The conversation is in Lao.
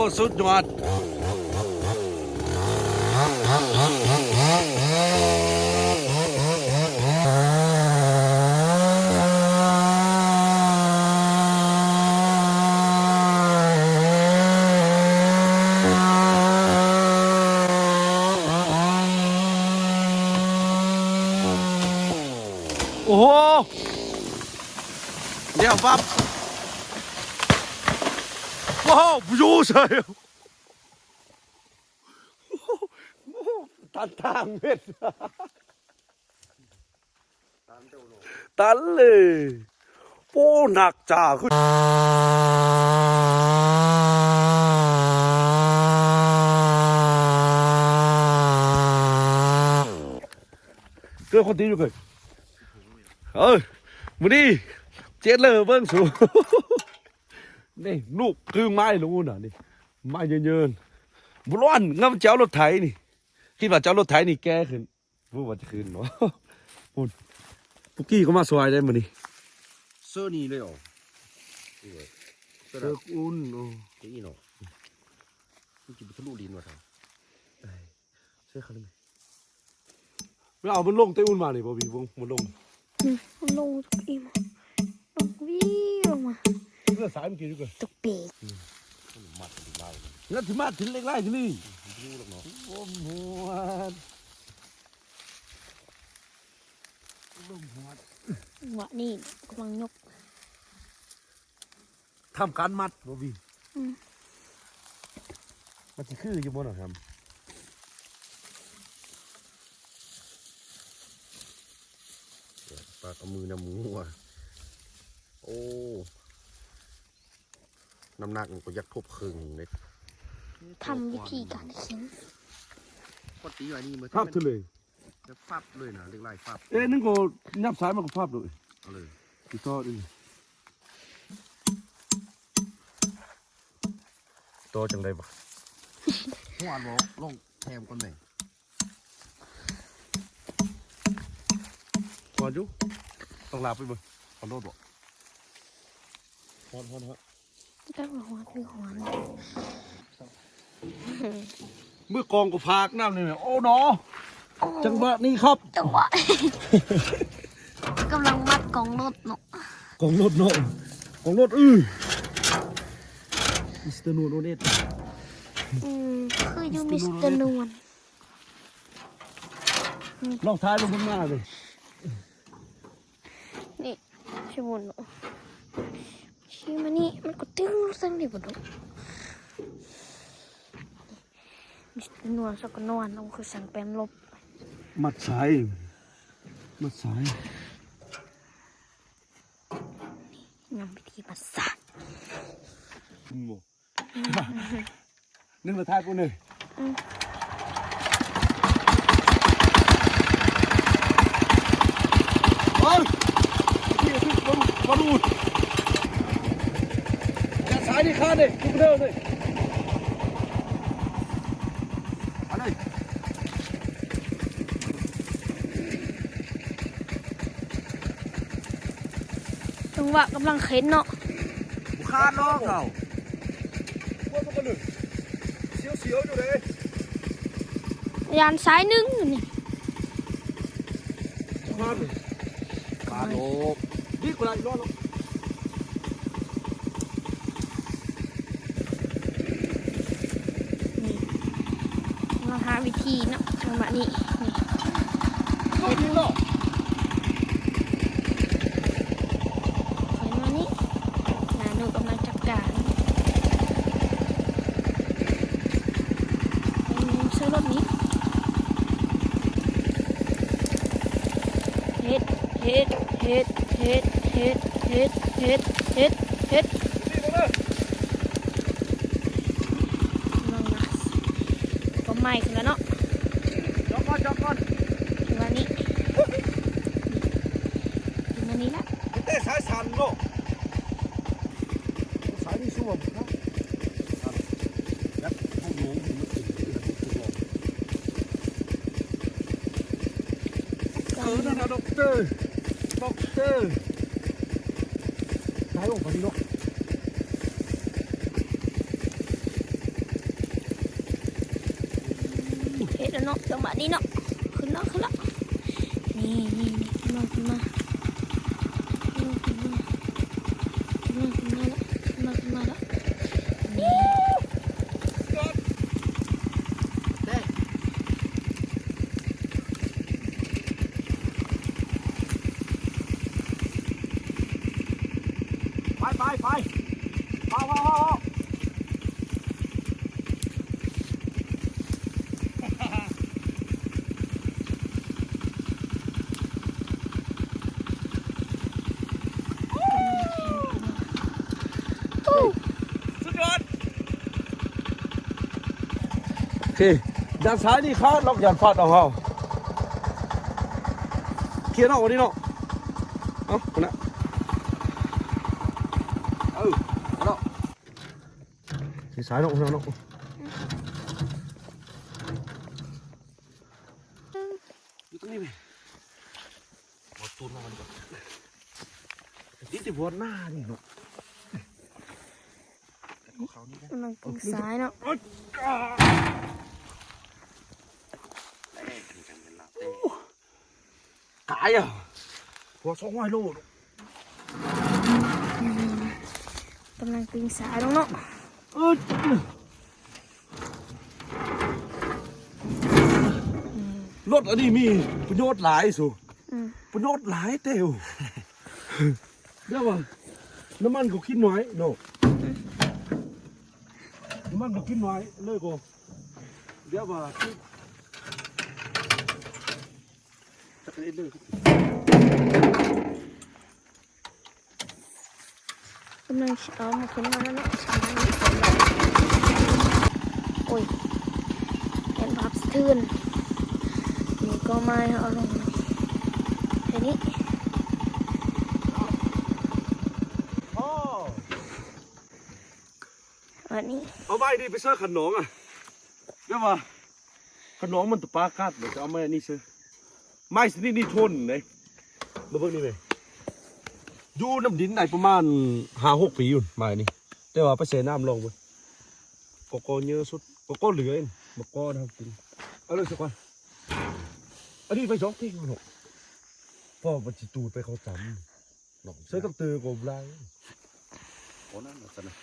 ໂອ້ ສຸດຍອດ. ໂອ້ໂຫ ດຽວປັບ ວ້າວ ຢູ່ໃສ ຕັນທາງເວັດ ຕັນເລີຍ ໂອ້ ໜັກຈ້າ ຄື ເກີດຄົນຕີຢູ່ເກີດ ເອີ ມື້ນີ້ເຈັດເລີເບິ່ງສູ ນີ້ລູກຄືໄມ້ລູກນັ້ນນີ້ ໄມ້ເຍີນໆ ບໍ່ຮ້ອນ ງາມຈະເອົາລົດໄຖນີ້ ຄິດວ່າຈະເອົາລົດໄຖນີ້ແກ່ຂຶ້ນ ບໍ່ວ່າຈະຂຶ້ນເນາະ ພຸ້ນ ປຸກກີ້ກໍມາຊ່ວຍໄດ້ມື້ນີ້ ເຊີນີ້ເລີຍເອົາ ເຊີອຸ່ນ ໂອ້ ເຊີອີ່ເນາະ ມັນຊິໄປທະລຸດິນວ່າຊັ້ນ ເຊີຄັນ ແລ້ວເອົາມັນລົງແຕ່ອຸ່ນມານີ້ບໍ່ມີ ບໍ່ ບໍ່ລົງ ອືມ ມັນລົງອີກ ລົງວີລົງມາ ເລືອດສາຍມັນກິນຢູ່ເກີນ ຕົກປີກ ມັນມັດເຫຼັກໄລ້ ແລ້ວຊິມາເຫຼັກໄລ້ທີ່ນີ້ ບໍ່ຮູ້ດອກເນາະ ໂອ້ ໂຫດ ລົງຫົວ ວະນີ້ກຳລັງຍົກ ທຳການມັດບໍ່ບີ ອືມ ມັນຊິຄືຢູ່ບໍ່ເນາະ ປາກເອົາມືນຳງົວ ໂອ້ ນ້ຳໜັກມັນກໍຢາກທົບເຄິ່ງເດ້ ທຳວິທີການເຂັນ ກະຕີໄວ້ນີ້ ພັບເທື່ອເລີຍ ແບບຟັບເລີຍນະ ເຫຼັກໄລ້ຟັບ ເອະ ໜຶ່ງກໍຫຍັບສາຍມັນກໍຟັບໂລດ ເອົາເລີຍ ຕິດຕໍ່ນີ້ ຕໍ່ຈັ່ງໃດວະ ຫົວບໍ່ລົງແຖມກ່ອນແໝ່ ຮອດຢູ່ ຕ້ອງລາບໄປເບິ່ງ ຮອດໂລດບໍ່ ຮອດ ຮອດ ຮອດ ຈັກວ່າຮອດຫຼື ຮອດ ມືກອງກໍພາກນ້ຳນີ້ແມ່ ໂອ້ເນາະ ໂອ້ ຈັງຫວະນີ້ຄັບ ຈັງຫວະ ກຳລັງມັດກອງລົດເນາະ ກອງລົດເນາະ ກອງລົດ ອື ມິສເຕີນວນ ໂອເນັດ ອືມ ຄືຢູ່ມິສເຕີນວນ ລອງຖ່າຍລົງເບິ່ງໜ້າເລີຍ ນີ້ ຊິໝູນເນາະ ຊິມານີ້ ມັນກໍຕຶງລົງຊັ້ນນີ້ບໍ່ເນາະ ມິສເຕີນວນ ຊອກກະນວນ ເອົາຄືສັງແປມລົບ ມັດສາຍ ມັດສາຍ ນີ້ ນຳວິທີມັດສາຍ ອືມ ໜຶ່ງລະທ້າຍປູນເລີຍ ອືມ ເອີຍ ມາດູ ມາດູ ຢ່າສາຍນີ້ຄາດເດ້ ຢູ່ເດີເດ້ ມາເລີຍ ຈັງຫວະກຳລັງເຂັນເນາະ ບໍ່ຄາດດອກເຮົາ ສຽວໆຢູ່ເດ້ ຢ້ານສາຍໜຶ່ງນີ້ ຄາດ ຄາດໂລກ ນີ້ກໍໄດ້ລອດແລ້ວ ນີ້ ລອງຫາວິທີເນາະ ຈັງຫວະນີ້ ນີ້ ເຮັດ ເຫັນບໍ່ນີ້ ໜ້າໜູກຳລັງຈັດການ ເບິ່ງໃສ່ລົດນີ້ ເຮັດ ເຮັດ ເຮັດ ເຮັດ ເຮັດ ເຮັດ ເຮັດ ເຮັດ ເຮັດ ລອງນະ ກໍໄໝ້ຂຶ້ນແລ້ວເນາະ ຈອກກ່ອນ ຈອກກ່ອນ ຄືວ່ານີ້ ຄືວ່ານີ້ລະ ແຕ່ສາຍສັ້ນເນາະ ສາຍນີ້ຊຸ່ມເນາະ ເອີ ນັ້ນນະ ດັອກເຕີ ດັອກເຕີ ສາຍລົງໄປນີ້ເນາະ. ແລ້ວເນາະ ຈັງຫວະນີ້ເນາະ ຂຶ້ນແລ້ວ ຂຶ້ນແລ້ວ ນີ້ ນີ້ ນີ້ ຂຶ້ນມາ ຂຶ້ນມາ ຂຶ້ນມາ ຂຶ້ນມາ ຂຶ້ນມາແລ້ວ ຂຶ້ນມາ ຂຶ້ນມາແລ້ວ ນີ້ ໄປ ໄປ ໄປ ເອົາ ເອົາ ເອົາ ເອົາ. ສຸດຍອດ ໂອເຄ ດ້ານຊ້າຍນີ້ຄາດລັອກ ຢ້ານຟາດເອົາເຮົາ ເຄຍເນາະ ວັນນີ້ເນາະ ເອົາ ພຸ້ນນະ ເອີ ເນາະ. ຊິສາຍເນາະ ເນາະ ເນາະ ຢູ່ຕົງນີ້ແມ່ ບໍ່ຕູນມາມັນກໍ ນີ້ຊິບໍ່ໜ້ານີ້ເນາະ ເອົາເຂົ້ານີ້ນະ ກຳລັງກິນສາຍເນາະ ໂອ້ຍ ກາຍອ່ະ ຫົວສອງຮ້ອຍໂລ ອືມ ກຳລັງປີ້ງສາລົງເນາະ ເອີ ລົດອັນນີ້ມີປະໂຫຍດຫຼາຍ ສູ ອືມ ປະໂຫຍດຫຼາຍແຕ່ ດຽວວ່າ ນ້ຳມັນກໍກິນໜ້ອຍເນາະ ນ້ຳມັນກໍກິນໜ້ອຍ ເລີຍກໍ ດຽວວ່າ ຈັກເຮັດເລີຍ ກຳລັງຊິເອົາມາຂຶ້ນມາແລ້ວເນາະ ໂອ້ຍ ແມ່ນພາບສະເທືອນ ນີ້ກໍໄມ້ເຮົາເອົາລົງ ແຄ່ນີ້ ອັນນີ້ ເອົາໄມ້ນີ້ໄປເຊີຂັນໜອງອະ ແບບວ່າ ຄັນນ້ອງມັນຕະປາກັດ ມັນຈະເອົາໄມ້ອັນນີ້ເຊີ ໄມ້ຊະນິດນີ້ທົນເດ້ ມາເບິ່ງນີ້ແມ່ ຢູ່ນ້ຳດິນໄດ້ປະມານຫ້າຫົກປີຢູ່ ໄມ້ນີ້ ແຕ່ວ່າໄປແຊ່ນ້ຳລອງເບິ່ງ ກໍ ກໍເຍອະສຸດ ກໍ ກໍເຫຼືອເອງ ມາກໍເຮົາກິນ ເອົາເລີຍຊະກ່ອນ ອັນນີ້ໄປສອງຕິງເນາະ ພໍມັນຊິຕູດໄປເຂົ້າຈຳ ເນາະ ໃສ່ຕັ້ງແຕ່ກໍບໍ່ຫຼາຍ ໂອ້ ນັ້ນຊັ້ນນະ